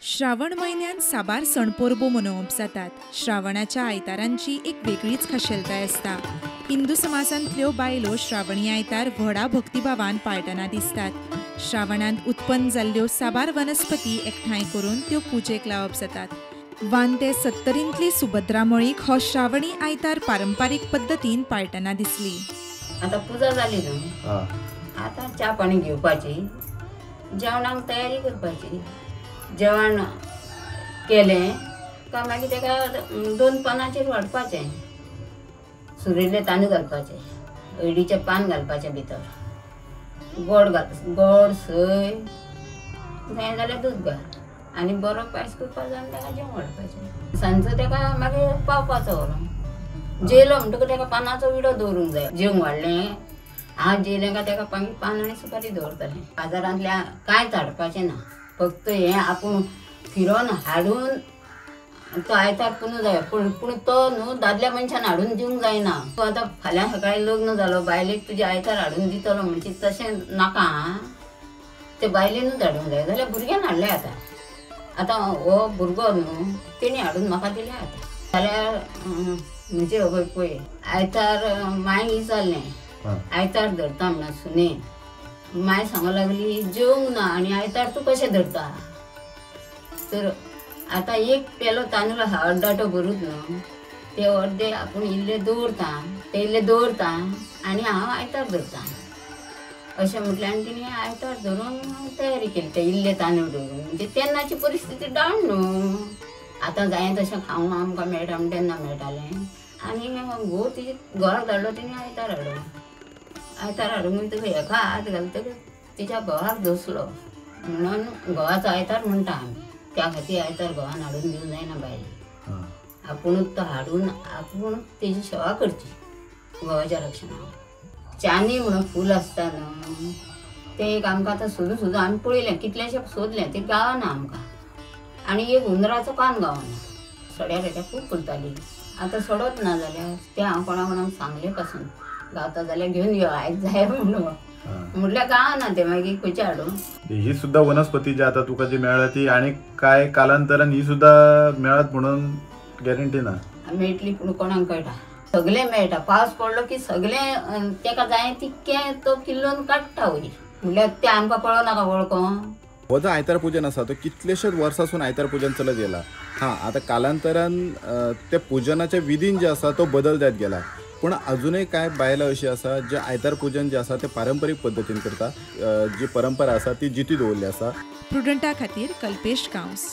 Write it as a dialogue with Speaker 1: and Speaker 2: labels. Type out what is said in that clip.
Speaker 1: श्रावण म्हयन्यांत साबार सण परबो मनोवप जातात. श्रावणाच्या आयतारांची एक वेगळीच खाशेलताय आसता. हिंदू समाजांतल्यो बायलो श्रावणी आयतार व्हडा भक्तिभावान पाळटना दिसतात. श्रावणांत उत्पन्न जाल्ल्यो साबार वनस्पती एकठांय करून त्यो पुजेक लावप जातात. वांते सत्तरींतली सुभद्रा मळीक हो श्रावणी आयतार पारंपारीक पद्दतीन पाळटना दिसली.
Speaker 2: आतां पुजा जाली न्हू, आतां च्या पाणी घेवपाची, जेवणाक तयारी करपाची. जेवण केलें काय मागीर ताका 2 पानांचेर वाडपाचें, सुरिल्ले तांदूळ घालपाचे, हळदीचें पान घालपाचें, भितर गोड घाल, गोड सय जाय जाल्यार दूद घाल आनी बरो पायस करपाक जाय ताका जेवण वाडपाचें. सांजचो ताका मागीर पावपाचो व्हरोन जेयलो म्हणटकूच ताका पानाचो विडो दवरूंक जाय. जेवंक वाडलें हांव जेयलें काय ताका मागीर पान आनी सुपारी दवरतालें. बाजारांतल्या कांयच हाडपाचें ना, फक्त हें आपूण फिरोन हाडून तो आयतार पुनू जाय. पूण पूण तो न्हू दादल्या मनशान हाडून दिवंक जायना. तूं आतां फाल्यां सकाळीं लग्न जालो, बायलेक तुज्या आयतार हाडून दितलो म्हणजे तशें नाका. ते बायलेनूच हाडूंक जाय जाल्यार भुरग्यान हाडलें. आतां आतां हो भुरगो न्हू तेणी हाडून म्हाका दिलें. आतां जाल्यार म्हणजे हय पळय आयतार मांय विचारलें आयतार धरता म्हणून सुनेन, माय सांगूंक लागली जेवंक ना आनी आयतार तूं कशें धरता. तर आतां एक पेलो तांदूळ आसा अर्दाटो भरूच न्हू, ते अर्दे आपूण इल्ले दवरता, ते इल्ले दवरता आनी हांव आयतार धरता अशें म्हटलें. आनी तिणें आयतार धरून तयारी केली, ते इल्ले तांदूळ दवरून. म्हणजे तेन्नाची परिस्थिती डावन न्हू, आतां जाय तशें खावंक आमकां मेळटा म्हण तेन्ना मेळटालें. आनी घोव तिजे घोवाक धाडलो, तिणें आयतार हाडलो. आयतार हाडूंक म्हणटकच हेका हात घालतकच तिच्या घोवाक धोसलो म्हणून घोवाचो आयतार म्हणटा आमी. त्या खातीर आयतार घोवान हाडून दिवंक जायना बायलेक, आपुणूच तो हाडून आपूण तेजी सेवा करची घोवाच्या रक्षणाक. चानी म्हणून फूल आसता न्हू, तें एक आमकां आतां सोदून सोदून आमी पळयलें, कितलेशें सोदलें तें गावना आमकां. आनी एक हुंदराचो कान गावना. सड्यार हेच्या खूब फुलताली, आतां सोडत ना जाल्यार तें हांव कोणा कोणाक सांगलें पासून गावता जाल्यार घेवन यो आयज जाय म्हणून, म्हटल्यार गावना तें मागीर खंयचें हाडून.
Speaker 3: ही सुद्धा वनस्पती जी आता तुका जी मेळ्ळा ती आनी काय कालांतरान ही सुद्धा मेळत म्हणून गॅरंटी ना.
Speaker 2: मेळटली पूण कोणाक कळटा, सगळें मेळटा. पावस पडलो की सगळें तेका जाय तितकें तो किल्लोन काडटा वयर, म्हटल्यार तें आमकां पळोवं नाका वळखों.
Speaker 3: हो जो आयतार पूजन आसा तो कितलेशेच वर्सांसून आयतार पूजन चलत गेला. हां, आतां कालांतरान त्या पुजनाच्या विधीन जे आसा तो बदल जायत गेला, पूण अजूनय कांय बायलां अशीं आसा जे आयतार पूजन जे आसा ते पारंपरीक पद्दतीन करता. जी परंपरा आसा ती जिती दवरली आसा.
Speaker 1: प्रुडंटा खातीर कल्पेश गांवस.